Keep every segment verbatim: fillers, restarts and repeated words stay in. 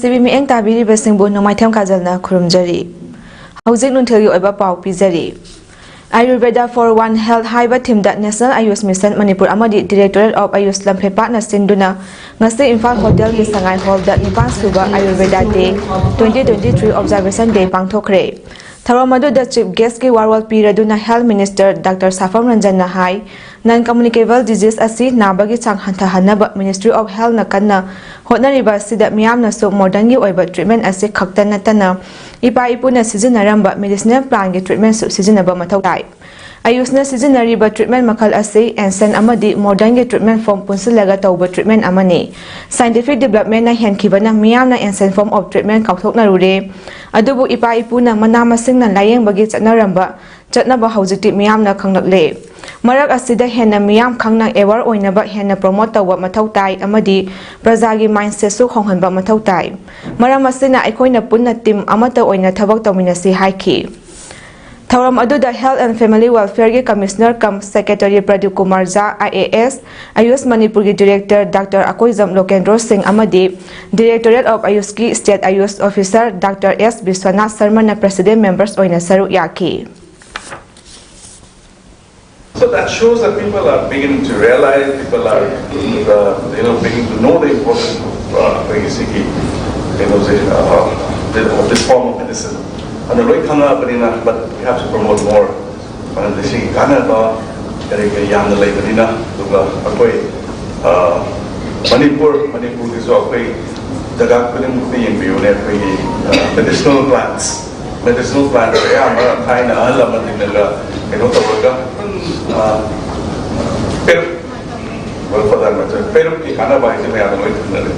T V ꯃꯤꯠꯌꯦꯡ ꯇꯥꯕꯤꯔꯤꯕꯁꯤꯡꯕꯨ ꯅꯣꯡꯃꯥꯏꯊꯦꯝ ꯀꯥꯖꯜꯅ ꯈꯨꯔꯨꯝꯖꯔꯤ꯫ ꯍꯧꯖꯤꯛ ꯅꯨꯡꯊꯤꯜꯒꯤ ꯑꯣꯏꯕ ꯄꯥꯎ ꯄꯤꯖꯔꯤ꯫ Ayurveda for One Health ꯍꯥꯏꯕ ꯊꯤꯝꯗ National Ayush Mission ꯃꯅꯤꯄꯨꯔ ꯑꯃꯗꯤ Directorate of Ayush ꯂꯝꯐꯦꯜꯄꯥꯛꯅ ꯁꯤꯟꯗꯨꯅ ꯉꯁꯤ ꯏꯝꯐꯥꯜ ꯍꯣꯇꯦꯜꯒꯤ ꯁꯉꯥꯏ ꯍꯣꯜꯗ ꯅꯤꯄꯥꯟ ꯁꯨꯕ Ayurveda Day twenty twenty-three Observation Day ꯄꯥꯡꯊꯣꯛꯈ꯭ꯔꯦ꯫ ꯊꯧꯔꯝ ꯑꯗꯨꯗ Chief Guest ꯀꯤ ꯋꯥꯔꯣꯜ ꯄꯤꯔꯗꯨꯅ Health Minister Doctor ꯁꯥꯐꯝ ꯔꯟꯖꯟꯅ ꯍꯥꯏ, Non Communicable Disease ꯑꯁꯤ ꯅꯥꯕꯒꯤ ꯆꯥꯡ ꯍꯟꯊꯍꯟꯅꯕ Ministry of Health ꯅ ꯀꯟꯅ ꯍꯣꯠꯅꯔꯤꯕ ꯑꯁꯤꯗ ꯃꯤꯌꯥꯝꯅꯁꯨ modern ꯒꯤ ꯑꯣꯏꯕ treatment ꯑꯁꯤ ꯈꯛꯇ ꯅꯠꯇꯅ ꯏꯄꯥ ꯏꯄꯨꯅ ꯁꯤꯖꯤꯟꯅꯔꯝꯕ medicinal plant ꯀꯤ treatment ꯁꯨ ꯁꯤꯖꯤꯟꯅꯕ ꯃꯊꯧ ꯇꯥꯏ꯫ Ayush ꯅ ꯁꯤꯖꯤꯟꯅꯔꯤꯕ treatment ꯃꯈꯜ ꯑꯁꯤ ancient ꯑꯃꯗꯤ modern ꯒꯤ treatment form ꯄꯨꯟꯁꯤꯜꯂꯒ ꯇꯧꯕ treatment ꯑꯃꯅꯤ꯫ Scientific development ꯅ ꯍꯦꯟꯈꯤꯕꯅ ꯃꯤꯌꯥꯝꯅ ancient form of treatment ꯀꯥꯎꯊꯣꯛꯅꯔꯨꯔꯦ꯫ ꯑꯗꯨꯕꯨ ꯏꯄꯥ ꯏꯄꯨꯅ ꯃꯅꯥ ꯃꯁꯤꯡꯅ ꯂꯥꯌꯦꯡꯕꯒꯤ ꯆꯠꯅꯔꯝꯕ ꯆꯠꯅꯕ ꯍꯧꯖꯤꯛꯇꯤ ꯃꯤꯌꯥꯝꯅ ꯈꯪꯂꯛꯂꯦ꯫ ꯃꯔꯛ ꯑꯁꯤꯗ ꯍꯦꯟꯅ ꯃꯤꯌꯥꯝ ꯈꯪꯅ aware ꯑꯣꯏꯅꯕ ꯍꯦꯟꯅ promote ꯇꯧꯕ ꯃꯊꯧ ꯇꯥꯏ ꯑꯃꯗꯤ ꯄ꯭ꯔꯖꯥꯒꯤ mindset ꯁꯨ ꯍꯣꯡꯍꯟꯕ ꯃꯊꯧ ꯇꯥꯏ꯫ ꯃꯔꯝ ꯑꯁꯤꯅ ꯑꯩꯈꯣꯏꯅ ꯄꯨꯟꯅ team ꯑꯃꯠꯇ ꯑꯣꯏꯅ ꯊꯕꯛ ꯇꯧꯃꯤꯟꯅꯁꯤ ꯍꯥꯏꯈꯤ꯫ ꯊꯧꯔꯝ ꯑꯗꯨꯗ Health and Family Welfare ꯒꯤ Commissioner cum Secretary Pradeep Kumar ꯖꯥ, ꯑꯥꯏ ꯑꯦ ꯑꯦꯁ, Ayush ꯃꯅꯤꯄꯨꯔꯒꯤ Director Doctor ꯑꯀꯣꯏꯖꯝ ꯂꯣꯀꯦꯟꯗ꯭ꯔꯣ ꯁꯤꯡ ꯑꯃꯗꯤ Directorate of Ayush ꯀꯤ State Ayush Officer Doctor ꯑꯦꯁ ꯕꯤꯁ꯭ꯋꯅꯥꯊ ꯁꯔꯃꯅ President Members ꯑꯣꯏꯅ ꯁꯔꯨꯛ ꯌꯥꯈꯤ꯫ So that shows that people are beginning to realize, people are, uh, you know, beginning to know the importance of uh, ꯑꯩꯈꯣꯏꯒꯤ ꯁꯤꯒꯤ ꯀꯩꯅꯣꯁꯦ, uh, this form of medicine. ꯑꯗꯨ ꯂꯣꯏ ꯈꯪꯉꯛꯑꯕꯅꯤꯅ, but we have to promote more. ꯃꯔꯝꯗꯤ ꯁꯤꯒꯤ ꯀꯥꯟꯅꯕ ꯀꯔꯤ ꯀꯔꯤ ꯌꯥꯝꯅ ꯂꯩꯕꯅꯤꯅ, ꯑꯗꯨꯒ ꯑꯩꯈꯣꯏ, uh, ꯃꯅꯤꯄꯨꯔ, ꯃꯅꯤꯄꯨꯔꯒꯤꯁꯨ ꯑꯩꯈꯣꯏ ꯖꯒꯥ ꯈꯨꯗꯤꯡꯃꯛꯇ ꯌꯦꯡꯕꯤꯌꯨꯅꯦ, ꯑꯩꯈꯣꯏꯒꯤ, uh, medicinal plants, medicinal plants ꯑꯌꯥꯝꯕ ꯊꯥꯏꯅ ꯑꯍꯜ ꯂꯃꯟꯁꯤꯡꯅꯒ ꯀꯩꯅꯣ ꯇꯧꯔꯒ, ꯑ, ꯄꯦꯔꯨꯛ, well, for that matter, ꯄꯦꯔꯨꯛꯀꯤ ꯀꯥꯟꯅꯕ ꯍꯥꯏꯁꯦ ꯃꯌꯥꯝꯅ ꯂꯣꯏ ꯈꯪꯅꯔꯦ꯫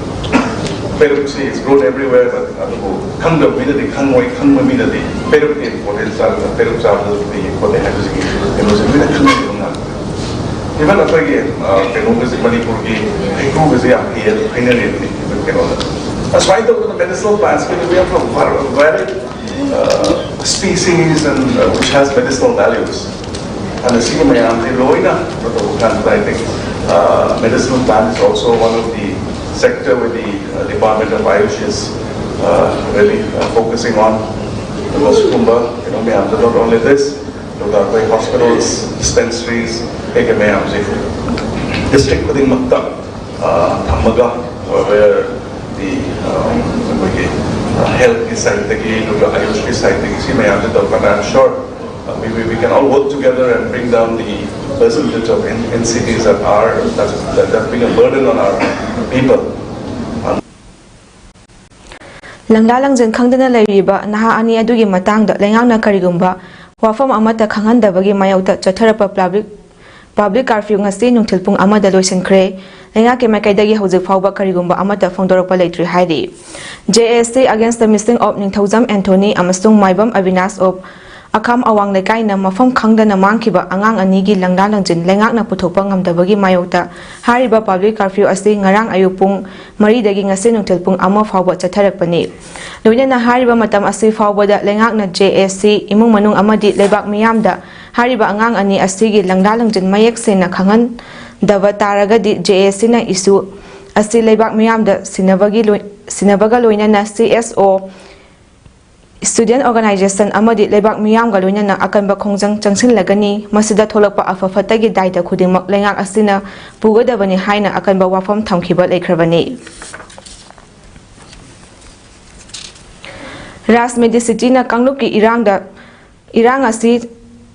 ꯄꯦꯔꯨꯛꯁꯤ is grown everywhere, but ꯑꯗꯨꯕꯨ ꯈꯪꯗꯕ ꯃꯤꯅꯗꯤ ꯈꯪꯉꯣꯏ, ꯈꯪꯕ ꯃꯤꯅꯗꯤ ꯄꯦꯔꯨꯛꯀꯤ importance ꯆꯥꯕꯗ, ꯄꯦꯔꯨꯛ ꯆꯥꯕꯗ ꯐꯩ ꯈꯣꯠꯂꯦ ꯍꯥꯏꯕꯁꯤꯒꯤ ꯀꯩꯅꯣꯁꯦ ꯂꯣꯏꯅ ꯈꯪꯅꯔꯤꯕ ꯉꯥꯛꯇꯅꯤ꯫ Even ꯑꯩꯈꯣꯏꯒꯤ, ꯑ, ꯀꯩꯅꯣꯒꯁꯦ, ꯃꯅꯤꯄꯨꯔꯒꯤ ꯍꯩꯀ꯭ꯔꯨꯒꯁꯦ ꯌꯥꯝ ꯐꯩ ꯑꯗꯨꯝ ꯍꯥꯏꯅꯔꯤꯕꯅꯤ, even ꯀꯩꯅꯣꯗ꯫ ꯑꯁꯨꯃꯥꯏꯅ ꯇꯧꯗꯅ medicinal plants ꯀꯤ ꯃꯌꯥꯝ ꯐꯕ war-, war-, uh, species and, uh, which has medicinal values. ꯑꯗ ꯁꯤꯒꯤ ꯃꯌꯥꯝꯁꯦ ꯂꯣꯏꯅ ꯀꯩꯅꯣ ꯇꯧꯕ ꯀꯥꯟꯗ, I think, uh, medicinal plant is also one of the sector with the uh, Department of Ayush is uh, really uh, focusing on. ꯑꯗꯨꯒ ꯁꯤꯒꯨꯝꯕ ꯀꯩꯅꯣ ꯃꯌꯥꯝꯗꯣ, not only this, ꯑꯗꯨꯒ ꯑꯩꯈꯣꯏ hospitals, dispensaries, ꯀꯩꯀꯩ ꯃꯌꯥꯝꯁꯦ district ꯈꯨꯗꯤꯡꯃꯛꯇ uh, ꯊꯝꯃꯒ, uh, where the um, ꯑꯩꯈꯣꯏꯒꯤ healthꯀꯤ sideꯇꯒꯤ ꯑꯗꯨꯒ Ayushꯀꯤ sideꯇꯒꯤ ꯁꯤ ꯃꯌꯥꯝꯁꯦ ꯇꯧꯔꯀꯥꯟꯗ, I'm sure uh, we, we, we can all work together and bring down the percentage of N- NCDs that are that, that, that being a burden on our people. ꯂꯪꯂꯥ ꯂꯪꯖꯟ ꯈꯪꯗꯅ ꯂꯩꯔꯤꯕ ꯅꯍꯥ ꯑꯅꯤ ꯑꯗꯨꯒꯤ ꯃꯇꯥꯡꯗ ꯂꯩꯉꯥꯛꯅ ꯀꯔꯤꯒꯨꯝꯕ ꯋꯥꯐꯝ ꯑꯃꯠꯇ ꯈꯪꯍꯟꯗꯕꯒꯤ ꯃꯥꯌꯣꯛꯇ ꯆꯠꯊꯔꯛꯄ ꯄꯕ꯭ꯂꯤꯛ ꯄꯕ꯭ꯂꯤꯛ ꯀꯥꯔꯐ꯭ꯌꯨ ꯉꯁꯤ ꯅꯨꯡꯊꯤꯜ ꯄꯨꯡ ꯑꯃꯗ ꯂꯣꯏꯁꯤꯟꯈ꯭ꯔꯦ꯫ ꯂꯩꯉꯥꯛꯀꯤ ꯃꯥꯏꯀꯩꯗꯒꯤ ꯍꯧꯖꯤꯛ ꯐꯥꯎꯕ ꯀꯔꯤꯒꯨꯝꯕ ꯑꯃꯠꯇ ꯐꯣꯡꯗꯣꯔꯛꯄ ꯂꯩꯇ꯭ꯔꯤ ꯍꯥꯏꯔꯤ꯫ JAC Against the Missing of Ningthoujam Anthony ꯑꯃꯁꯨꯡ ꯃꯥꯏꯕꯝ ꯑꯕꯤꯅꯥꯁ of ꯑꯈꯥꯝ ꯑꯋꯥꯡ ꯂꯩꯀꯥꯏꯅ ꯃꯐꯝ ꯈꯪꯗꯅ ꯃꯥꯡꯈꯤꯕ ꯑꯉꯥꯡ ꯑꯅꯤꯒꯤ ꯂꯪꯂꯥ ꯂꯪꯖꯤꯟ ꯂꯩꯉꯥꯛꯅ ꯄꯨꯊꯣꯛꯄ ꯉꯝꯗꯕꯒꯤ ꯃꯥꯌꯣꯛꯇ ꯍꯥꯏꯔꯤꯕ ꯄꯕ꯭ꯂꯤꯛ ꯀꯥꯔꯐ꯭ꯌꯨ ꯑꯁꯤ ꯉꯔꯥꯡ ꯑꯌꯨꯛ ꯄꯨꯡ ꯃꯔꯤꯗꯒꯤ ꯉꯁꯤ ꯅꯨꯡꯊꯤꯜ ꯄꯨꯡ ꯑꯃ ꯐꯥꯎꯕ ꯆꯠꯊꯔꯛꯄꯅꯤ꯫ ꯂꯣꯏꯅꯅ ꯍꯥꯏꯔꯤꯕ ꯃꯇꯝ ꯑꯁꯤ ꯐꯥꯎꯕꯗ ꯂꯩꯉꯥꯛꯅ JAC ꯏꯃꯨꯡ ꯃꯅꯨꯡ ꯑꯃꯗꯤ ꯂꯩꯕꯥꯛ ꯃꯤꯌꯥꯝꯗ ꯍꯥꯏꯔꯤꯕ ꯑꯉꯥꯡ ꯑꯅꯤ ꯑꯁꯤꯒꯤ ꯂꯪꯂꯥ ꯂꯪꯖꯤꯟ ꯃꯌꯦꯛ ꯁꯦꯡꯅ ꯈꯪꯍꯟꯗꯕ ꯇꯥꯔꯒꯗꯤ JACꯅ issue ꯑꯁꯤ ꯂꯩꯕꯥꯛ ꯃꯤꯌꯥꯝꯗ ꯁꯤꯟꯅꯕꯒꯤ ꯂꯣꯏ- ꯁꯤꯟꯅꯕꯒ ꯂꯣꯏꯅꯅ CSO, student organisation ꯑꯃꯗꯤ ꯂꯩꯕꯥꯛ ꯃꯤꯌꯥꯝꯒ ꯂꯣꯏꯅꯅ ꯑꯀꯟꯕ ꯈꯣꯡꯖꯪ ꯆꯪꯁꯤꯜꯂꯒꯅꯤ꯫ ꯃꯁꯤꯗ ꯊꯣꯛꯂꯛꯄ ꯑꯐ ꯐꯠꯇꯒꯤ ꯗꯥꯏꯇ ꯈꯨꯗꯤꯡꯃꯛ ꯂꯩꯉꯥꯛ ꯑꯁꯤꯅ ꯄꯨꯒꯗꯕꯅꯤ ꯍꯥꯏꯅ ꯑꯀꯟꯕ ꯋꯥꯐꯝ ꯊꯝꯈꯤꯕ ꯂꯩꯈ꯭ꯔꯕꯅꯤ꯫ ꯔꯥꯖ ꯃꯦꯗꯤꯁꯤꯇꯤꯅ ꯀꯥꯡꯂꯨꯞꯀꯤ ꯏꯔꯥꯡꯗ ꯏꯔꯥꯡ ꯑꯁꯤ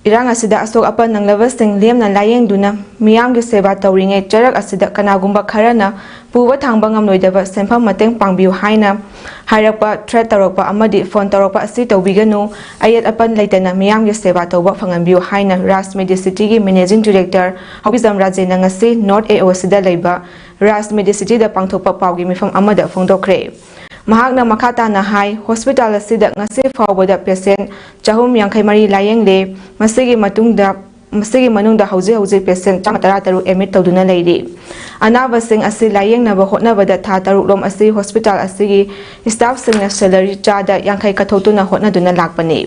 ꯏꯔꯥꯡ ꯑꯁꯤꯗ ꯑꯁꯣꯛ ꯑꯄꯟ ꯅꯪꯂꯕꯁꯤꯡ ꯂꯦꯝꯅ ꯂꯥꯌꯦꯡꯗꯨꯅ ꯃꯤꯌꯥꯝꯒꯤ ꯁꯦꯕꯥ ꯇꯧꯔꯤꯉꯩ ꯆꯔꯛ ꯑꯁꯤꯗ ꯀꯅꯥꯒꯨꯝꯕ ꯈꯔꯅ ꯄꯨꯕ ꯊꯥꯡꯕ ꯉꯝꯂꯣꯏꯗꯕ ꯁꯦꯟꯐꯝ ꯃꯇꯦꯡ ꯄꯥꯡꯕꯤꯌꯨ ꯍꯥꯏꯅ ꯍꯥꯏꯔꯛꯄ, threat ꯇꯧꯔꯛꯄ ꯑꯃꯗꯤ phone ꯇꯧꯔꯛꯄ ꯑꯁꯤ ꯇꯧꯕꯤꯒꯅꯨ꯫ ꯑꯌꯦꯠ ꯑꯄꯟ ꯂꯩꯇꯅ ꯃꯤꯌꯥꯝꯒꯤ ꯁꯦꯕꯥ ꯇꯧꯕ ꯐꯪꯍꯟꯕꯤꯌꯨ ꯍꯥꯏꯅ ꯔꯥꯖ ꯃꯦꯗꯤꯁꯤꯇꯤꯒꯤ managing director ꯍꯥꯎꯕꯤꯖꯝ ꯔꯥꯖꯦꯟꯅ ꯉꯁꯤ North AOCꯗ ꯂꯩꯕ ꯔꯥꯖ ꯃꯦꯗꯤꯁꯤꯇꯤꯗ ꯄꯥꯡꯊꯣꯛꯄ ꯄꯥꯎꯒꯤ ꯃꯤꯐꯝ ꯑꯃꯗ ꯐꯣꯡꯗꯣꯛꯈ꯭ꯔꯦ꯫ ꯃꯍꯥꯛꯅ ꯃꯈꯥ ꯇꯥꯅ ꯍꯥꯏ, hospital ꯑꯁꯤꯗ ꯉꯁꯤ ꯐꯥꯎꯕꯗ patient ꯆꯍꯨꯝ ꯌꯥꯡꯈꯩ ꯃꯔꯤ ꯂꯥꯌꯦꯡꯂꯦ꯫ ꯃꯁꯤꯒꯤ ꯃꯇꯨꯡꯗ ꯃꯁꯤꯒꯤ ꯃꯅꯨꯡꯗ ꯍꯧꯖꯤꯛ ꯍꯧꯖꯤꯛ patient ꯆꯥꯝꯃ ꯇꯔꯥ ꯇꯔꯨꯛ admit ꯇꯧꯗꯨꯅ ꯂꯩꯔꯤ꯫ ꯑꯅꯥꯕꯁꯤꯡ ꯑꯁꯤ ꯂꯥꯌꯦꯡꯅꯕ ꯍꯣꯠꯅꯕꯗ ꯊꯥ ꯇꯔꯨꯛ ꯂꯣꯝ ꯑꯁꯤ hospital ꯑꯁꯤꯒꯤ staffꯁꯤꯡꯅ salary ꯆꯥꯗ ꯌꯥꯡꯈꯩ ꯀꯠꯊꯣꯛꯇꯨꯅ ꯍꯣꯠꯅꯗꯨꯅ ꯂꯥꯛꯄꯅꯤ꯫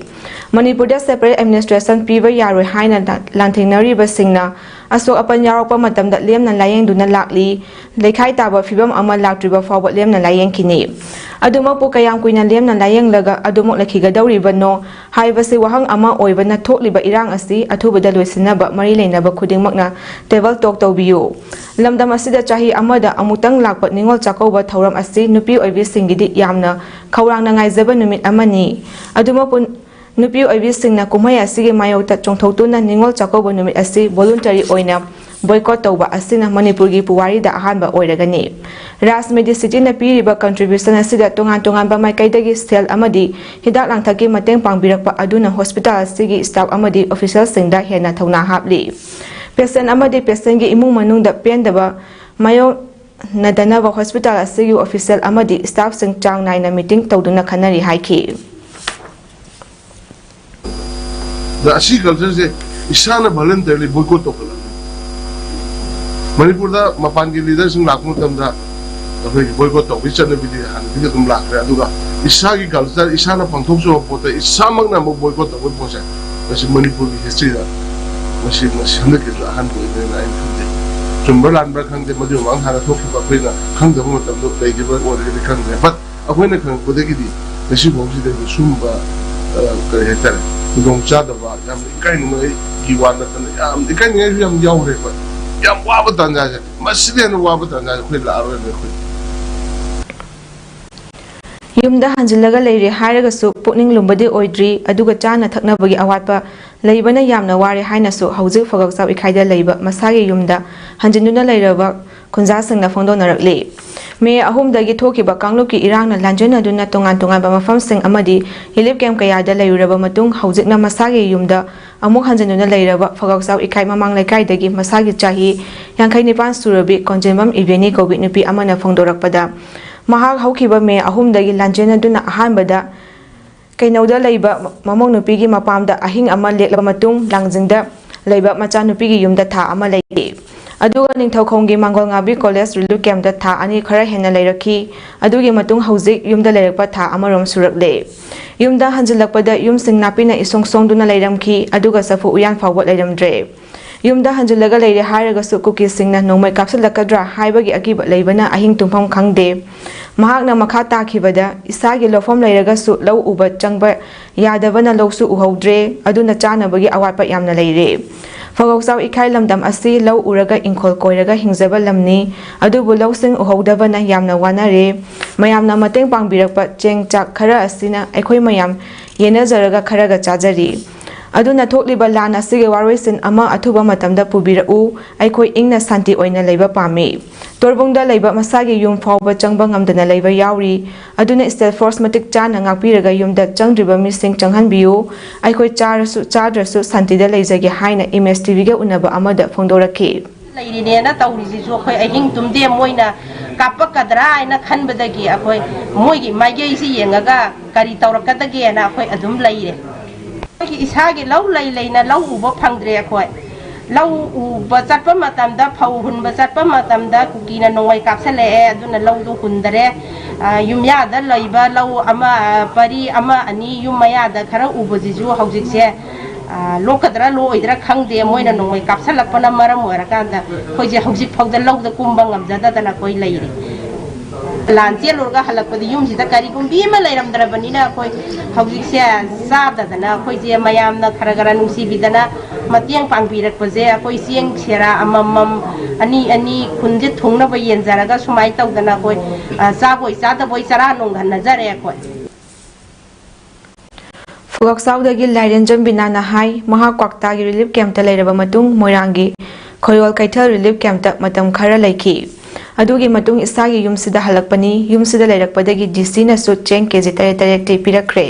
ꯃꯅꯤꯄꯨꯔꯗ separate administration ꯄꯤꯕ ꯌꯥꯔꯣꯏ ꯍꯥꯏꯅ ꯂꯥꯟꯊꯦꯡꯅꯔꯤꯕꯁꯤꯡꯅ ꯑꯁꯣꯛ ꯑꯄꯟ ꯌꯥꯎꯔꯛꯄ ꯃꯇꯝꯗ ꯂꯦꯝꯅ ꯂꯥꯌꯦꯡꯗꯨꯅ ꯂꯥꯛꯂꯤ꯫ ꯂꯩꯈꯥꯏ ꯇꯥꯕ ꯐꯤꯕꯝ ꯑꯃ ꯂꯥꯛꯇ꯭ꯔꯤꯕ ꯐꯥꯎꯕ ꯂꯦꯝꯅ ꯂꯥꯌꯦꯡꯈꯤꯅꯤ꯫ ꯑꯗꯨꯃꯛꯄꯨ ꯀꯌꯥꯝ ꯀꯨꯏꯅ ꯂꯦꯝꯅ ꯂꯥꯌꯦꯡꯂꯒ ꯑꯗꯨꯃꯛ ꯂꯩꯈꯤꯒꯗꯧꯔꯤꯕꯅꯣ ꯍꯥꯏꯕꯁꯤ ꯋꯥꯍꯪ ꯑꯃ ꯑꯣꯏꯕꯅ, ꯊꯣꯛꯂꯤꯕ ꯏꯔꯥꯡ ꯑꯁꯤ ꯑꯊꯨꯕꯗ ꯂꯣꯏꯁꯤꯟꯅꯕ ꯃꯔꯤ ꯂꯩꯅꯕ ꯈꯨꯗꯤꯡꯃꯛꯅ table talk ꯇꯧꯕꯤꯌꯨ꯫ ꯂꯝꯗꯝ ꯑꯁꯤꯗ ꯆꯍꯤ ꯑꯃꯗ ꯑꯃꯨꯛꯇꯪ ꯂꯥꯛꯄ ꯅꯤꯉꯣꯜ ꯆꯥꯛꯀꯧꯕ ꯊꯧꯔꯝ ꯑꯁꯤ ꯅꯨꯄꯤ ꯑꯣꯏꯕꯤꯁꯤꯡꯒꯤꯗꯤ ꯌꯥꯝꯅ ꯈꯧꯔꯥꯡꯅ ꯉꯥꯏꯖꯕ ꯅꯨꯃꯤꯠ ꯑꯃꯅꯤ꯫ ꯑꯗꯨꯃꯛꯄꯨ ꯅꯨꯄꯤ ꯑꯣꯏꯕꯤꯁꯤꯡꯅ ꯀꯨꯝꯍꯩ ꯑꯁꯤꯒꯤ ꯃꯥꯌꯣꯛꯇ ꯆꯣꯡꯊꯣꯛꯇꯨꯅ ꯅꯤꯉꯣꯜ ꯆꯥꯛꯀꯧꯕ ꯅꯨꯃꯤꯠ ꯑꯁꯤ voluntary ꯑꯣꯏꯅ boycott ꯇꯧꯕ ꯑꯁꯤꯅ ꯃꯅꯤꯄꯨꯔꯒꯤ ꯄꯨꯋꯥꯔꯤꯗ ꯑꯍꯥꯟꯕ ꯑꯣꯏꯔꯒꯅꯤ꯫ ꯔꯥꯖ ꯃꯦꯗꯤꯁꯤꯇꯤꯅ ꯄꯤꯔꯤꯕ contribution ꯑꯁꯤꯗ ꯇꯣꯉꯥꯟ ꯇꯣꯉꯥꯟꯕ ꯃꯥꯏꯀꯩꯗꯒꯤ ꯁꯦꯜ ꯑꯃꯗꯤ ꯍꯤꯗꯥꯛ ꯂꯥꯡꯊꯛꯀꯤ ꯃꯇꯦꯡ ꯄꯥꯡꯕꯤꯔꯛꯄ ꯑꯗꯨꯅ hospital ꯑꯁꯤꯒꯤ staff ꯑꯃꯗꯤ officialꯁꯤꯡꯗ ꯍꯦꯟꯅ ꯊꯧꯅꯥ ꯍꯥꯞꯂꯤ꯫ Patient ꯑꯃꯗꯤ patientꯒꯤ ꯏꯃꯨꯡ ꯃꯅꯨꯡꯗ ꯄꯦꯟꯗꯕ ꯃꯥꯌꯣꯛꯅꯗꯅꯕ hospital ꯑꯁꯤꯒꯤ official ꯑꯃꯗꯤ staffꯁꯤꯡ ꯆꯥꯡ ꯅꯥꯏꯅ meeting ꯇꯧꯗꯨꯅ ꯈꯟꯅꯔꯤ ꯍꯥꯏꯈꯤ꯫ ꯑꯗ ꯑꯁꯤ cultureꯁꯦ ꯏꯁꯥꯅ voluntarily boycott ꯇꯧꯈꯠꯂꯛꯄꯅꯤ꯫ ꯃꯅꯤꯄꯨꯔꯗ ꯃꯄꯥꯟꯒꯤ leaderꯁꯤꯡ ꯂꯥꯛꯄ ꯃꯇꯝꯗ ꯑꯩꯈꯣꯏꯒꯤ boycott ꯇꯧꯕꯒꯤ ꯆꯠꯅꯕꯤꯗꯤ ꯍꯥꯟꯅꯗꯒꯤ ꯑꯗꯨꯝ ꯂꯥꯛꯈ꯭ꯔꯦ꯫ ꯑꯗꯨꯒ ꯏꯁꯥꯒꯤ culture, ꯏꯁꯥꯅ ꯄꯥꯡꯊꯣꯛꯆꯕ ꯄꯣꯠꯇ ꯏꯁꯥꯃꯛꯅ ꯑꯃꯨꯛ boycott ꯇꯧꯕꯒꯤ ꯄꯣꯠꯁꯦ, ꯃꯁꯤ ꯃꯅꯤꯄꯨꯔꯒꯤ historyꯗ ꯃꯁꯤ, ꯃꯁꯤ ꯍꯟꯗꯛꯀꯤꯁꯤꯅ ꯑꯍꯥꯟꯕ ꯑꯣꯏꯗꯣꯏꯅ ꯑꯩꯅ ꯈꯟꯖꯩ꯫ ꯆꯨꯝꯕ꯭ꯔꯥ ꯂꯥꯟꯕ꯭ꯔꯥ ꯈꯪꯗꯦ, ꯃꯗꯨ ꯃꯃꯥꯡ ꯍꯥꯟꯅ ꯊꯣꯛꯈꯤꯕ ꯑꯩꯈꯣꯏꯅ ꯈꯪꯗꯕ ꯃꯇꯝꯗ ꯂꯩꯈꯤꯕ ꯑꯣꯏꯔꯒꯗꯤ ꯈꯪꯗ꯭ꯔꯦ꯫ But ꯑꯩꯈꯣꯏꯅ ꯈꯪꯉꯛꯄꯗꯒꯤꯗꯤ ꯉꯁꯤ ꯐꯥꯎꯁꯤꯗ ꯁꯨꯝꯕ, ꯑ, ꯀꯔꯤ ꯍꯥꯏꯇꯥꯔꯦ, ꯈꯨꯗꯣꯡꯆꯥꯗꯕ, ꯌꯥꯝꯅ ꯏꯀꯥꯏꯅꯤꯡꯉꯥꯏꯒꯤ ꯋꯥ ꯅꯠꯇꯅ ꯌꯥꯝ ꯏꯀꯥꯏꯅꯤꯡꯉꯥꯏꯁꯨ ꯌꯥꯝ ꯌꯥꯎꯈ꯭ꯔꯦ꯫ ꯑꯩꯈꯣꯏ ꯌꯥꯝ ꯋꯥꯕ ꯇꯥꯟꯖꯥꯁꯦ, ꯃꯁꯤꯗ ꯍꯦꯟꯅ ꯋꯥꯕ ꯇꯥꯟꯖꯥꯁꯦ ꯑꯩꯈꯣꯏ ꯂꯥꯛꯑꯔꯣꯏꯅꯦ ꯑꯩꯈꯣꯏ꯫ ꯌꯨꯝꯗ ꯍꯟꯖꯤꯜꯂꯒ ꯂꯩꯔꯦ ꯍꯥꯏꯔꯒꯁꯨ ꯄꯨꯛꯅꯤꯡ ꯂꯨꯝꯕꯗꯤ ꯑꯣꯏꯗ꯭ꯔꯤ, ꯑꯗꯨꯒ ꯆꯥꯅ ꯊꯛꯅꯕꯒꯤ ꯑꯋꯥꯠꯄ ꯂꯩꯕꯅ ꯌꯥꯝꯅ ꯋꯥꯔꯦ ꯍꯥꯏꯅꯁꯨ ꯍꯧꯖꯤꯛ ꯐꯒꯛꯆꯥꯎ ꯏꯈꯥꯏꯗ ꯂꯩꯕ ꯃꯁꯥꯒꯤ ꯌꯨꯝꯗ ꯍꯟꯖꯤꯟꯗꯨꯅ ꯂꯩꯔꯕ ꯈꯨꯟꯖꯥꯁꯤꯡꯅ ꯐꯣꯡꯗꯣꯛꯅꯔꯛꯂꯤ꯫ ꯃꯦ ꯑꯍꯨꯝꯗꯒꯤ ꯊꯣꯛꯈꯤꯕ ꯀꯥꯡꯂꯨꯞꯀꯤ ꯏꯔꯥꯡꯅ ꯂꯥꯟꯖꯦꯟꯅꯗꯨꯅ ꯇꯣꯉꯥꯟ ꯇꯣꯉꯥꯟꯕ ꯃꯐꯝꯁꯤꯡ ꯑꯃꯗꯤ relief camp ꯀꯌꯥꯗ ꯂꯩꯔꯨꯔꯕ ꯃꯇꯨꯡ ꯍꯧꯖꯤꯛꯅ ꯃꯁꯥꯒꯤ ꯌꯨꯝꯗ ꯑꯃꯨꯛ ꯍꯟꯖꯤꯟꯗꯨꯅ ꯂꯩꯔꯕ ꯐꯒꯛꯆꯥꯎ ꯏꯈꯥꯏ ꯃꯃꯥꯡ ꯂꯩꯀꯥꯏꯗꯒꯤ ꯃꯁꯥꯒꯤ ꯆꯍꯤ ꯌꯥꯡꯈꯩ ꯅꯤꯄꯥꯟ ꯁꯨꯔꯕꯤ ꯀꯣꯟꯖꯦꯝꯕꯝ ꯏꯕꯦꯅꯤ ꯀꯧꯕꯤ ꯅꯨꯄꯤ ꯑꯃꯅ ꯐꯣꯡꯗꯣꯔꯛꯄꯗ, ꯃꯍꯥꯛ ꯍꯧꯈꯤꯕ ꯃꯦ ꯑꯍꯨꯝꯗꯒꯤ ꯂꯥꯟꯖꯦꯟꯅꯗꯨꯅ ꯑꯍꯥꯟꯕꯗ ꯀꯩꯅꯧꯗ ꯂꯩꯕ ꯃꯃꯧ ꯅꯨꯄꯤꯒꯤ ꯃꯄꯥꯝꯗ ꯑꯍꯤꯡ ꯑꯃ ꯂꯦꯛꯂꯕ ꯃꯇꯨꯡ, ꯂꯥꯡꯖꯤꯡꯗ ꯂꯩꯕ ꯃꯆꯥꯅꯨꯄꯤꯒꯤ ꯌꯨꯝꯗ ꯊꯥ ꯑꯃ ꯂꯩꯈꯤ꯫ ꯑꯗꯨꯒ ꯅꯤꯡꯊꯧꯈꯣꯡꯒꯤ ꯃꯥꯡꯒꯣꯜꯉꯥꯕꯤ college relief camp ꯇ ꯊꯥ ꯑꯅꯤ ꯈꯔ ꯍꯦꯟꯅ ꯂꯩꯔꯛꯈꯤ꯫ ꯑꯗꯨꯒꯤ ꯃꯇꯨꯡ ꯍꯧꯖꯤꯛ ꯌꯨꯝꯗ ꯂꯩꯔꯛꯄ ꯊꯥ ꯑꯃꯔꯣꯝ ꯁꯨꯔꯛꯂꯦ꯫ ꯌꯨꯝꯗ ꯍꯟꯖꯤꯜꯂꯛꯄꯗ ꯌꯨꯝꯁꯤꯡ ꯅꯥꯄꯤꯅ ꯏꯁꯣꯡ ꯁꯣꯡꯗꯨꯅ ꯂꯩꯔꯝꯈꯤ, ꯑꯗꯨꯒ ꯆꯐꯨ ꯎꯌꯥꯟ ꯐꯥꯎꯕ ꯂꯩꯔꯝꯗ꯭ꯔꯦ꯫ ꯌꯨꯝꯗ ꯍꯟꯖꯤꯜꯂꯒ ꯂꯩꯔꯦ ꯍꯥꯏꯔꯒꯁꯨ ꯀꯨꯀꯤꯁꯤꯡꯅ ꯅꯣꯡꯃꯩ ꯀꯥꯞꯁꯤꯜꯂꯛꯀꯗ꯭ꯔꯥ ꯍꯥꯏꯕꯒꯤ ꯑꯀꯤꯕ ꯂꯩꯕꯅ ꯑꯍꯤꯡ ꯇꯨꯝꯐꯝ ꯈꯪꯗꯦ꯫ ꯃꯍꯥꯛꯅ ꯃꯈꯥ ꯇꯥꯈꯤꯕꯗ, ꯏꯁꯥꯒꯤ ꯂꯧꯐꯝ ꯂꯩꯔꯒꯁꯨ ꯂꯧ ꯎꯕ ꯆꯪꯕ ꯌꯥꯗꯕꯅ ꯂꯧꯁꯨ ꯎꯍꯧꯗ꯭ꯔꯦ, ꯑꯗꯨꯅ ꯆꯥꯅꯕꯒꯤ ꯑꯋꯥꯠꯄ ꯌꯥꯝꯅ ꯂꯩꯔꯦ꯫ ꯐꯒꯧꯆꯥꯎ ꯏꯈꯥꯏ ꯂꯝꯗꯝ ꯑꯁꯤ ꯂꯧ ꯎꯔꯒ ꯏꯪꯈꯣꯜ ꯀꯣꯏꯔꯒ ꯍꯤꯡꯖꯕ ꯂꯝꯅꯤ, ꯑꯗꯨꯕꯨ ꯂꯧꯁꯤꯡ ꯎꯍꯧꯗꯕꯅ ꯌꯥꯝꯅ ꯋꯥꯅꯔꯦ꯫ ꯃꯌꯥꯝꯅ ꯃꯇꯦꯡ ꯄꯥꯡꯕꯤꯔꯛꯄ ꯆꯦꯡ ꯆꯥꯛ ꯈꯔ ꯑꯁꯤꯅ ꯑꯩꯈꯣꯏ ꯃꯌꯥꯝ ꯌꯦꯟꯅꯖꯔꯒ ꯈꯔꯒ ꯆꯥꯖꯔꯤ꯫ ꯑꯗꯨꯅ ꯊꯣꯛꯂꯤꯕ ꯂꯥꯟ ꯑꯁꯤꯒꯤ ꯋꯥꯔꯣꯏꯁꯤꯟ ꯑꯃ ꯑꯊꯨꯕ ꯃꯇꯝꯗ ꯄꯨꯕꯤꯔꯛꯎ꯫ ꯑꯩꯈꯣꯏ ꯏꯪꯅ ꯁꯥꯟꯇꯤ ꯑꯣꯏꯅ ꯂꯩꯕ ꯄꯥꯝꯃꯤ꯫ ꯇꯣꯔꯕꯨꯡꯗ ꯂꯩꯕ ꯃꯁꯥꯒꯤ ꯌꯨꯝ ꯐꯥꯎꯕ ꯆꯪꯕ ꯉꯝꯗꯅ ꯂꯩꯕ ꯌꯥꯎꯔꯤ꯫ ꯑꯗꯨꯅ state force ꯃꯇꯤꯛ ꯆꯥꯅ ꯉꯥꯛꯄꯤꯔꯒ ꯌꯨꯝꯗ ꯆꯪꯗ꯭ꯔꯤꯕ ꯃꯤꯁꯤꯡ ꯆꯪꯍꯟꯕꯤꯌꯨ꯫ ꯑꯩꯈꯣꯏ ꯆꯥꯔꯁꯨ ꯆꯥꯗ꯭ꯔꯁꯨ ꯁꯥꯟꯇꯤꯗ ꯂꯩꯖꯒꯦ ꯍꯥꯏꯅ ꯏꯃꯦꯖ ꯇꯤꯚꯤꯒ ꯎꯅꯕ ꯑꯃꯗ ꯐꯣꯡꯗꯣꯔꯛꯈꯤ꯫ ꯂꯩꯔꯤꯅꯦꯅ ꯇꯧꯔꯤꯁꯤꯁꯨ ꯑꯩꯈꯣꯏ ꯑꯍꯤꯡ ꯇꯨꯝꯗꯦ꯫ ꯃꯣꯏꯅ ꯀꯥꯞꯄꯛꯀꯗ꯭ꯔꯥ ꯍꯥꯏꯅ ꯈꯟꯕꯗꯒꯤ ꯑꯩꯈꯣꯏ ꯃꯣꯏꯒꯤ ꯃꯥꯏꯀꯩꯁꯤ ꯌꯦꯡꯉꯒ ꯀꯔꯤ ꯇꯧꯔꯛꯀꯗꯒꯦꯅ ꯑꯩꯈꯣꯏ ꯑꯗꯨꯝ ꯂꯩꯔꯦ꯫ ꯑꯩꯈꯣꯏꯒꯤ ꯏꯁꯥꯒꯤ ꯂꯧ ꯂꯩ ꯂꯩꯅ ꯂꯧ ꯎꯕ ꯐꯪꯗ꯭ꯔꯦ꯫ ꯑꯩꯈꯣꯏ ꯂꯧ ꯎꯕ ꯆꯠꯄ ꯃꯇꯝꯗ, ꯐꯧ ꯍꯨꯟꯕ ꯆꯠꯄ ꯃꯇꯝꯗ ꯀꯨꯀꯤꯅ ꯅꯣꯡꯃꯩ ꯀꯥꯞꯁꯤꯜꯂꯛꯑꯦ, ꯑꯗꯨꯅ ꯂꯧꯗꯨ ꯍꯨꯟꯗꯔꯦ꯫ ꯑ, ꯌꯨꯝꯌꯥꯗ ꯂꯩꯕ ꯂꯧ ꯑꯃ, ꯑ, ꯄꯔꯤ ꯑꯃ ꯑꯅꯤ ꯌꯨꯝ ꯃꯌꯥꯗ ꯈꯔ ꯎꯕꯁꯤꯁꯨ ꯍꯧꯖꯤꯛꯁꯦ, ꯑ, ꯂꯣꯛꯀꯗ꯭ꯔꯥ ꯂꯣꯛꯑꯣꯏꯗ꯭ꯔꯥ ꯈꯪꯗꯦ꯫ ꯃꯣꯏꯅ ꯅꯣꯡꯃꯩ ꯀꯥꯞꯁꯤꯜꯂꯛꯄꯅ ꯃꯔꯝ ꯑꯣꯏꯔꯀꯥꯟꯗ ꯑꯩꯈꯣꯏꯁꯦ ꯍꯧꯖꯤꯛ ꯐꯥꯎꯗ ꯂꯧꯗ ꯀꯨꯝꯕ ꯉꯝꯖꯗꯗꯅ ꯑꯩꯈꯣꯏ ꯂꯩꯔꯤ꯫ ꯂꯥꯟ ꯆꯦꯜꯂꯨꯔꯒ ꯍꯜꯂꯛꯄꯗ ꯌꯨꯝꯁꯤꯗ ꯀꯔꯤꯒꯨꯝꯕꯤ ꯑꯃ ꯂꯩꯔꯝꯗ꯭ꯔꯕꯅꯤꯅ ꯑꯩꯈꯣꯏ ꯍꯧꯖꯤꯛꯁꯦ ꯆꯥꯗꯗꯅ ꯑꯩꯈꯣꯏꯁꯦ ꯃꯌꯥꯝꯅ ꯈꯔ ꯈꯔ ꯅꯨꯡꯁꯤꯕꯤꯗꯅ ꯃꯇꯦꯡ ꯄꯥꯡꯕꯤꯔꯛꯄꯁꯦ ꯑꯩꯈꯣꯏ ꯆꯦꯡ ꯁꯦꯔꯥ ꯑꯃꯃꯝ, ꯑꯅꯤ ꯑꯅꯤ ꯈꯨꯟꯁꯦ ꯊꯨꯡꯅꯕ ꯌꯦꯟꯖꯔꯒ ꯁꯨꯃꯥꯏꯅ ꯇꯧꯗꯅ ꯑꯩꯈꯣꯏ, ꯑ, ꯆꯥꯕꯣꯏ ꯆꯥꯗꯕꯣꯏ ꯆꯔꯥ ꯅꯣꯡ ꯍꯟꯅꯖꯔꯦ ꯑꯩꯈꯣꯏ꯫ ꯐꯨꯒꯛꯆꯥꯎꯗꯒꯤ ꯂꯥꯏꯔꯦꯟꯖꯝ ꯕꯤꯅꯥꯅ ꯍꯥꯏ, ꯃꯍꯥꯛ ꯀ꯭ꯋꯥꯛꯇꯥꯒꯤ ꯔꯤꯂꯤꯐ ꯀꯦꯝꯞꯇ ꯂꯩꯔꯕ ꯃꯇꯨꯡ ꯃꯣꯏꯔꯥꯡꯒꯤ ꯈꯣꯏꯔꯣꯜ ꯀꯩꯊꯦꯜ ꯔꯤꯂꯤꯐ ꯀꯦꯝꯞꯇ ꯃꯇꯝ ꯈꯔ ꯂꯩꯈꯤ꯫ ꯑꯗꯨꯒꯤ ꯃꯇꯨꯡ ꯏꯁꯥꯒꯤ ꯌꯨꯝꯁꯤꯗ ꯍꯜꯂꯛꯄꯅꯤ꯫ ꯌꯨꯝꯁꯤꯗ ꯂꯩꯔꯛꯄꯗꯒꯤ ꯗꯤ ꯁꯤꯅꯁꯨ ꯆꯦꯡ ꯀꯦ ꯖꯤ ꯇꯔꯦꯠ ꯇꯔꯦꯠꯇꯤ ꯄꯤꯔꯛꯈ꯭ꯔꯦ꯫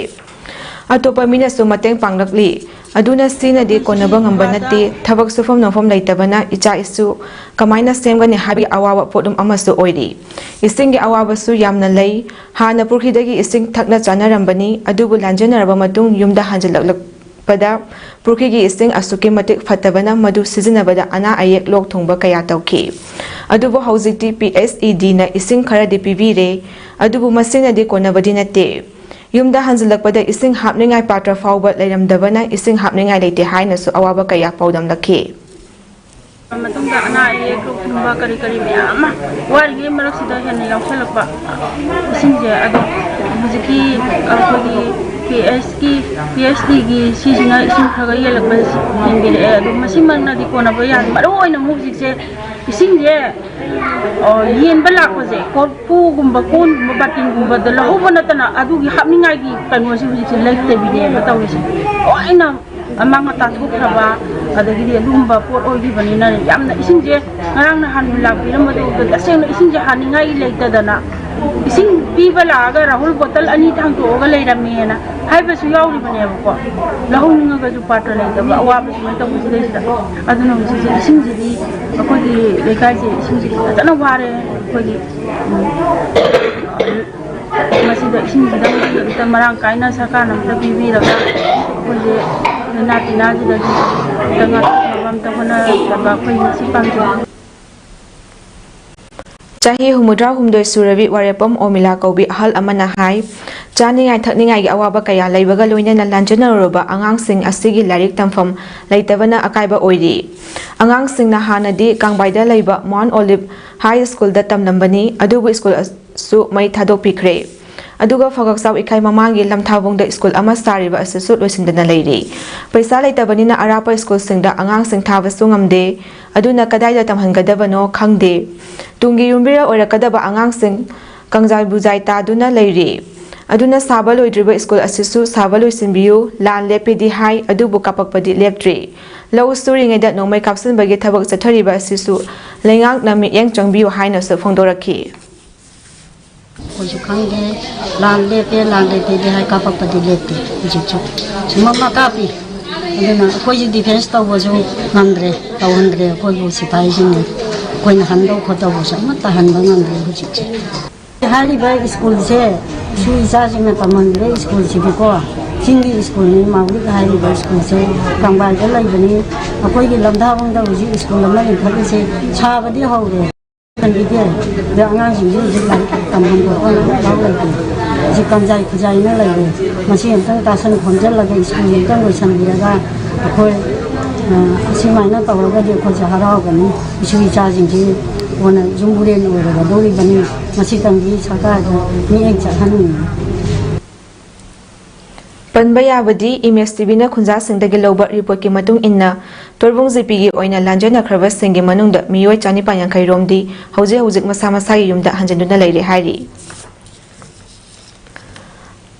ꯑꯇꯣꯞꯄ ꯃꯤꯅꯁꯨ ꯃꯇꯦꯡ ꯄꯥꯡꯂꯛꯂꯤ꯫ ꯑꯗꯨꯅ ꯁꯤꯅꯗꯤ ꯀꯣꯟꯅꯕ ꯉꯝꯕ ꯅꯠꯇꯦ꯫ ꯊꯕꯛ ꯁꯨꯐꯝ ꯅꯣꯝꯐꯝ ꯂꯩꯇꯕꯅ ꯏꯆꯥ ꯏꯁꯨ ꯀꯃꯥꯏꯅ ꯁꯦꯝꯒꯅꯤ ꯍꯥꯏꯕꯒꯤ ꯑꯋꯥꯕ ꯄꯣꯠꯂꯨꯝ ꯑꯃꯁꯨ ꯑꯣꯏꯔꯤ꯫ ꯏꯁꯤꯡꯒꯤ ꯑꯋꯥꯕꯁꯨ ꯌꯥꯝꯅ ꯂꯩ꯫ ꯍꯥꯟꯅ ꯄꯨꯈ꯭ꯔꯤꯗꯒꯤ ꯏꯁꯤꯡ ꯊꯛꯅ ꯆꯥꯅꯔꯝꯕꯅꯤ, ꯑꯗꯨꯕꯨ ꯂꯥꯟꯖꯦꯟꯅꯔꯕ ꯃꯇꯨꯡ ꯌꯨꯝꯗ ꯍꯟꯖꯤꯜꯂꯛꯂꯛꯄꯗ ꯄꯨꯈ꯭ꯔꯤꯒꯤ ꯏꯁꯤꯡ ꯑꯁꯨꯛꯀꯤ ꯃꯇꯤꯛ ꯐꯠꯇꯕꯅ ꯃꯗꯨ ꯁꯤꯖꯤꯟꯅꯕꯗ ꯑꯅꯥ ꯑꯌꯦꯛ ꯂꯣꯛ ꯊꯨꯡꯕ ꯀꯌꯥ ꯇꯧꯈꯤ꯫ ꯑꯗꯨꯕꯨ ꯍꯧꯖꯤꯛꯇꯤ P H E Dꯅ ꯏꯁꯤꯡ ꯈꯔꯗꯤ ꯄꯤꯕꯤꯔꯦ, ꯑꯗꯨꯕꯨ ꯃꯁꯤꯅꯗꯤ ꯀꯣꯟꯅꯕꯗꯤ ꯅꯠꯇꯦ꯫ ꯌꯨꯝꯗ ꯍꯟꯖꯤꯜꯂꯛꯄꯗ ꯏꯁꯤꯡ ꯍꯥꯞꯅꯤꯡꯉꯥꯏ ꯄꯥꯇ꯭ꯔ ꯐꯥꯎꯕ ꯂꯩꯔꯝꯗꯕꯅ ꯏꯁꯤꯡ ꯍꯥꯞꯅꯤꯡꯉꯥꯏ ꯂꯩꯇꯦ ꯍꯥꯏꯅꯁꯨ ꯑꯋꯥꯕ ꯀꯌꯥ ꯄꯥꯎꯗꯝꯂꯛꯈꯤ꯫ ꯃꯇꯨꯡꯗ ꯑꯅꯥ ꯑꯌꯦꯛ, ꯂꯣꯛ ꯊꯨꯡꯕ, ꯀꯔꯤ ꯀꯔꯤ ꯃꯌꯥꯝ ꯑꯃ ꯋꯥꯔꯤꯉꯩ ꯃꯔꯛꯁꯤꯗ ꯍꯦꯟꯅ ꯌꯥꯎꯁꯜꯂꯛꯄ ꯏꯁꯤꯡꯁꯦ꯫ ꯑꯗꯣ ꯍꯧꯖꯤꯛꯀꯤ ꯑꯩꯈꯣꯏꯒꯤ ꯄꯤ ꯑꯩꯆꯀꯤ ꯄꯤ ꯑꯩꯆ ꯗꯤꯒꯤ ꯁꯤꯁꯤꯅ ꯏꯁꯤꯡ ꯈꯔ ꯈꯔ ꯌꯦꯜꯂꯛꯄ ꯌꯦꯟꯕꯤꯔꯛꯑꯦ꯫ ꯑꯗꯣ ꯃꯁꯤꯃꯛꯅꯗꯤ ꯀꯣꯟꯅꯕ ꯌꯥꯗꯦ꯫ ꯃꯔꯨ ꯑꯣꯏꯅ ꯑꯃꯨꯛ ꯍꯧꯖꯤꯛꯁꯦ ꯏꯁꯤꯡꯁꯦ, ꯑ, ꯌꯦꯟꯕ ꯂꯥꯛꯄꯁꯦ, ꯀꯣꯔꯐꯨꯒꯨꯝꯕ, ꯀꯣꯟꯒꯨꯝꯕ, ꯕꯥꯇꯤꯟꯒꯨꯝꯕꯗ ꯂꯧꯍꯧꯕ ꯅꯠꯇꯅ ꯑꯗꯨꯒꯤ ꯍꯥꯞꯅꯤꯡꯉꯥꯏꯒꯤ ꯀꯩꯅꯣꯁꯦ ꯍꯧꯖꯤꯛꯁꯦ ꯂꯩꯇꯕꯤꯅꯦꯕ ꯇꯧꯔꯤꯁꯦ꯫ ꯂꯣꯏꯅ ꯑꯃꯥꯡ ꯑꯇꯥ ꯊꯣꯛꯈ꯭ꯔꯕ, ꯑꯗꯒꯤꯗꯤ ꯑꯗꯨꯒꯨꯝꯕ ꯄꯣꯠ ꯑꯣꯏꯈꯤꯕꯅꯤꯅ ꯌꯥꯝꯅ ꯏꯁꯤꯡꯁꯦ ꯉꯔꯥꯡ ꯅꯍꯥꯟ ꯂꯥꯛꯄꯤꯔꯝꯕꯗꯣ ꯇꯁꯦꯡꯅ ꯏꯁꯤꯡꯁꯦ ꯍꯥꯅꯤꯡꯉꯥꯏꯒꯤ ꯂꯩꯇꯗꯅ ꯏꯁꯤꯡ ꯄꯤꯕ ꯂꯥꯛꯑꯒ ꯔꯥꯍꯨꯜ ꯕꯣꯇꯜ ꯑꯅꯤ ꯊꯥꯡꯇꯣꯛꯑꯒ ꯂꯩꯔꯝꯃꯦꯅ ꯍꯥꯏꯕꯁꯨ ꯌꯥꯎꯔꯤꯕꯅꯦꯕꯀꯣ꯫ ꯂꯧꯍꯧꯅꯤꯡꯉꯒꯁꯨ ꯄꯥꯇ꯭ꯔ ꯂꯩꯇꯕ ꯑꯋꯥꯕ ꯁꯨꯃꯥꯏꯅ ꯇꯧꯕꯁꯤꯗꯩꯁꯤꯗ꯫ ꯑꯗꯨꯅ ꯍꯧꯖꯤꯛꯁꯦ ꯏꯁꯤꯡꯁꯤꯗꯤ ꯑꯩꯈꯣꯏꯒꯤ ꯂꯩꯀꯥꯏꯁꯦ ꯏꯁꯤꯡꯁꯤꯗꯤ ꯐꯖꯅ ꯋꯥꯔꯦ꯫ ꯑꯩꯈꯣꯏꯒꯤ, ꯎꯝ, ꯃꯁꯤꯗ ꯏꯁꯤꯡꯁꯤꯗꯪꯗꯤ ꯑꯝꯇ ꯃꯔꯥꯡ ꯀꯥꯏꯅ ꯁꯔꯀꯥꯔꯅ ꯑꯝꯇ ꯄꯤꯕꯤꯔꯒ ꯑꯩꯈꯣꯏꯁꯦ ꯂꯥꯏꯅꯥ ꯇꯤꯟꯅꯥꯁꯤꯗꯒꯤ ꯑꯝꯇ ꯉꯥꯛꯊꯣꯛꯅꯕ ꯑꯝꯇ ꯍꯣꯠꯅꯔꯛꯇꯕ ꯑꯩꯈꯣꯏ ꯃꯁꯤ ꯄꯥꯝꯖꯩ꯫ ꯆꯍꯤ ꯍꯨꯝꯐꯨꯇꯔꯥ ꯍꯨꯝꯗꯣꯏ ꯁꯨꯔꯕꯤ ꯋꯥꯔꯦꯞꯄꯝ ꯑꯣꯃꯤꯂꯥ ꯀꯧꯕꯤ ꯑꯍꯜ ꯑꯃꯅ ꯍꯥꯏ, ꯆꯥꯅꯤꯡꯉꯥꯏ ꯊꯛꯅꯤꯡꯉꯥꯏꯒꯤ ꯑꯋꯥꯕ ꯀꯌꯥ ꯂꯩꯕꯒ ꯂꯣꯏꯅꯅ ꯂꯥꯟꯖꯟꯅꯔꯨꯔꯕ ꯑꯉꯥꯡꯁꯤꯡ ꯑꯁꯤꯒꯤ ꯂꯥꯏꯔꯤꯛ ꯇꯝꯐꯝ ꯂꯩꯇꯕꯅ ꯑꯀꯥꯏꯕ ꯑꯣꯏꯔꯤ꯫ ꯑꯉꯥꯡꯁꯤꯡꯅ ꯍꯥꯟꯅꯗꯤ ꯀꯥꯡꯕꯥꯏꯗ ꯂꯩꯕ ꯃꯥꯎꯟ ꯑꯣꯂꯤꯚ ꯍꯥꯏ ꯁ꯭ꯀꯨꯜꯗ ꯇꯝꯂꯝꯕꯅꯤ, ꯑꯗꯨꯕꯨ ꯁ꯭ꯀꯨꯜ ꯑꯁꯨ ꯃꯩ ꯊꯥꯗꯣꯛꯄꯤꯈ꯭ꯔꯦ꯫ ꯑꯗꯨꯒ ꯐꯒꯛꯆꯥꯎ ꯏꯀꯥꯏ ꯃꯃꯥꯡꯒꯤ ꯂꯝꯊꯥꯕꯣꯡꯗ ꯁ꯭ꯀꯨꯜ ꯑꯃ ꯁꯥꯔꯤꯕ ꯑꯁꯤꯁꯨ ꯂꯣꯏꯁꯤꯟꯗꯅ ꯂꯩꯔꯤ꯫ ꯄꯩꯁꯥ ꯂꯩꯇꯕꯅꯤꯅ ꯑꯔꯥꯞꯄ ꯁ꯭ꯀꯨꯜꯁꯤꯡꯗ ꯑꯉꯥꯡꯁꯤꯡ ꯊꯥꯕꯁꯨ ꯉꯝꯗꯦ꯫ ꯑꯗꯨꯅ ꯀꯗꯥꯏꯗ ꯇꯝꯍꯟꯒꯗꯕꯅꯣ ꯈꯪꯗꯦ꯫ ꯇꯨꯡꯒꯤ ꯌꯨꯝꯕꯤꯔꯦꯜ ꯑꯣꯏꯔꯛꯀꯗꯕ ꯑꯉꯥꯡꯁꯤꯡ ꯀꯪꯖꯥꯏ ꯕꯨꯖꯥꯏ ꯇꯥꯗꯨꯅ ꯂꯩꯔꯤ꯫ ꯑꯗꯨꯅ ꯁꯥꯕ ꯂꯣꯏꯗ꯭ꯔꯤꯕ ꯁ꯭ꯀꯨꯜ ꯑꯁꯤꯁꯨ ꯁꯥꯕ ꯂꯣꯏꯁꯤꯟꯕꯤꯌꯨ, ꯂꯥꯟ ꯂꯦꯞꯄꯤꯗꯤ ꯍꯥꯏ, ꯑꯗꯨꯕꯨ ꯀꯥꯄꯛꯄꯗꯤ ꯂꯦꯞꯇ꯭ꯔꯤ꯫ ꯂꯧ ꯁꯨꯔꯤꯉꯩꯗ ꯅꯣꯡꯃꯩ ꯀꯥꯞꯁꯤꯟꯕꯒꯤ ꯊꯕꯛ ꯆꯠꯊꯔꯤꯕ ꯑꯁꯤꯁꯨ ꯂꯩꯉꯥꯛꯅ ꯃꯤꯠꯌꯦꯡ ꯆꯪꯕꯤꯌꯨ ꯍꯥꯏꯅꯁꯨ ꯐꯣꯡꯗꯣꯔꯛꯈꯤ꯫ ꯑꯩꯈꯣꯏꯁꯨ ꯈꯪꯗꯦ, ꯂꯥꯟ ꯂꯦꯞꯄꯦ, ꯂꯥꯟ ꯂꯦꯞꯄꯦꯗꯤ ꯍꯥꯏ, ꯀꯥꯞꯄꯛꯄꯗꯤ ꯂꯦꯞꯇꯦ꯫ ꯍꯧꯖꯤꯛꯁꯨ ꯁꯨꯃꯝꯃ ꯀꯥꯞꯄꯤ꯫ ꯑꯗꯨꯅ ꯑꯩꯈꯣꯏꯁꯨ ꯗꯤꯐꯦꯟꯁ ꯇꯧꯕꯁꯨ ꯉꯝꯗ꯭ꯔꯦ, ꯇꯧꯍꯟꯗ꯭ꯔꯦ꯫ ꯑꯩꯈꯣꯏꯕꯨ ꯁꯤꯐꯥꯏꯁꯤꯡꯅ ꯑꯩꯈꯣꯏꯅ ꯍꯟꯗꯧ ꯈꯣꯠꯇꯧꯕꯁꯨ ꯑꯃꯠꯇ ꯍꯟꯕ ꯉꯝꯗ꯭ꯔꯦ ꯍꯧꯖꯤꯛꯁꯦ꯫ ꯍꯥꯏꯔꯤꯕ ꯁ꯭ꯀꯨꯜꯁꯦ, ꯏꯁꯨ ꯏꯆꯥꯁꯤꯡꯅ ꯇꯝꯍꯟꯕ ꯁ꯭ꯀꯨꯜꯁꯤꯗꯤꯀꯣ, ꯆꯤꯡꯒꯤ ꯁ꯭ꯀꯨꯜꯅꯤ꯫ ꯃꯥꯎꯂꯤꯛ ꯍꯥꯏꯔꯤꯕ ꯁ꯭ꯀꯨꯜꯁꯦ ꯀꯪꯕꯥꯏꯗ ꯂꯩꯕꯅꯤ꯫ ꯑꯩꯈꯣꯏꯒꯤ ꯂꯝꯗꯥꯕꯝꯗ ꯍꯧꯖꯤꯛ ꯁ꯭ꯀꯨꯜ ꯑꯃ ꯂꯤꯡꯈꯠꯂꯤꯁꯦ ꯁꯥꯕꯗꯤ ꯍꯧꯔꯦ꯫ ꯈꯟꯕꯤꯗꯦ꯫ ꯑꯗ ꯑꯉꯥꯡꯁꯤꯡꯁꯤ ꯍꯧꯖꯤꯛ ꯂꯥꯏꯔꯤꯛ ꯇꯝꯐꯝ ꯈꯣꯠꯐꯝ ꯑꯃꯐꯥꯎ ꯂꯩꯇꯦ꯫ ꯍꯧꯖꯤꯛ ꯀꯝꯖꯥꯏ ꯈꯨꯖꯥꯏꯅ ꯂꯩꯔꯦ꯫ ꯃꯁꯤ ꯑꯝꯇꯪ ꯇꯥꯁꯟ ꯈꯣꯝꯖꯤꯜꯂꯒ ꯁ꯭ꯀꯨꯜ ꯑꯝꯇꯪ ꯂꯣꯏꯁꯟꯕꯤꯔꯒ ꯑꯩꯈꯣꯏ ꯑꯁꯨꯃꯥꯏꯅ ꯇꯧꯔꯒꯗꯤ ꯑꯩꯈꯣꯏꯁꯦ ꯍꯔꯥꯎꯒꯅꯤ꯫ ꯏꯁꯨ ꯏꯆꯥꯁꯤꯡꯁꯤ ꯀꯣꯟꯅ ꯌꯨꯝꯕꯨꯔꯦꯟ ꯑꯣꯏꯔꯒꯗꯧꯔꯤꯕꯅꯤ꯫ ꯃꯁꯤꯇꯪꯗꯤ ꯁꯔꯀꯥꯔꯗ ꯃꯤꯠꯌꯦꯡ ꯆꯠꯍꯟꯅꯤꯡꯉꯤ꯫ ꯄꯟꯕ ꯌꯥꯕꯗꯤ, ꯏꯃꯦꯖ ꯇꯤꯚꯤꯅ ꯈꯨꯟꯖꯥꯁꯤꯡꯗꯒꯤ ꯂꯧꯕ ꯔꯤꯄꯣꯔꯠꯀꯤ ꯃꯇꯨꯡ ꯏꯟꯅ, ꯇꯣꯔꯕꯨꯡ ꯖꯤꯄꯤꯒꯤ ꯑꯣꯏꯅ ꯂꯥꯟꯖꯦꯟꯅꯈ꯭ꯔꯕꯁꯤꯡꯒꯤ ꯃꯅꯨꯡꯗ ꯃꯤꯑꯣꯏ ꯆꯅꯤꯄꯥꯟ ꯌꯥꯡꯈꯩ ꯔꯣꯝꯗꯤ ꯍꯧꯖꯤꯛ ꯍꯧꯖꯤꯛ ꯃꯁꯥ ꯃꯁꯥꯒꯤ ꯌꯨꯝꯗ ꯍꯟꯖꯤꯟꯗꯨꯅ ꯂꯩꯔꯦ ꯍꯥꯏꯔꯤ꯫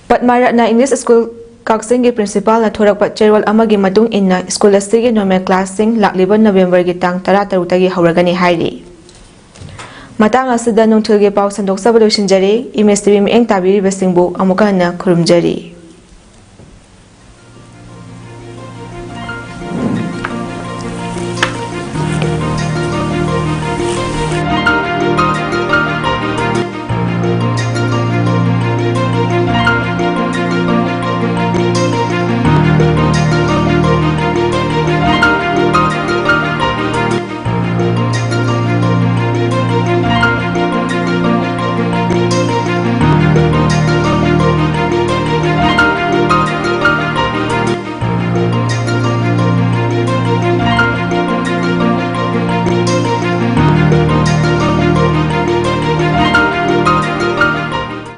ꯄꯗꯃ ꯔꯠꯅ ꯏꯪꯂꯤꯁ ꯁ꯭ꯀꯨꯜ ꯀꯛꯆꯤꯡꯒꯤ ꯄ꯭ꯔꯤꯟꯁꯤꯄꯥꯜꯅ ꯊꯣꯔꯛꯄ ꯆꯦꯔꯣꯜ ꯑꯃꯒꯤ ꯃꯇꯨꯡ ꯏꯟꯅ, ꯁ꯭ꯀꯨꯜ ꯑꯁꯤꯒꯤ ꯅꯣꯔꯃꯦꯜ ꯀ꯭ꯂꯥꯁꯁꯤꯡ ꯂꯥꯛꯂꯤꯕ ꯅꯕꯦꯝꯕꯔꯒꯤ ꯇꯥꯡ ꯇꯔꯥ ꯇꯔꯨꯛꯇꯒꯤ ꯍꯧꯔꯒꯅꯤ ꯍꯥꯏꯔꯤ꯫ ꯃꯇꯥꯡ ꯑꯁꯤꯗ ꯅꯨꯡꯊꯤꯜꯒꯤ ꯄꯥꯎ ꯁꯟꯗꯣꯛꯆꯕ ꯂꯣꯏꯁꯤꯟꯖꯔꯦ꯫ ꯏꯃꯦꯖ ꯇꯤꯚꯤ ꯃꯤꯠꯌꯦꯡ ꯇꯥꯕꯤꯔꯤꯕꯁꯤꯡꯕꯨ ꯑꯃꯨꯛꯀ ꯍꯟꯅ ꯈꯨꯔꯨꯝꯖꯔꯤ꯫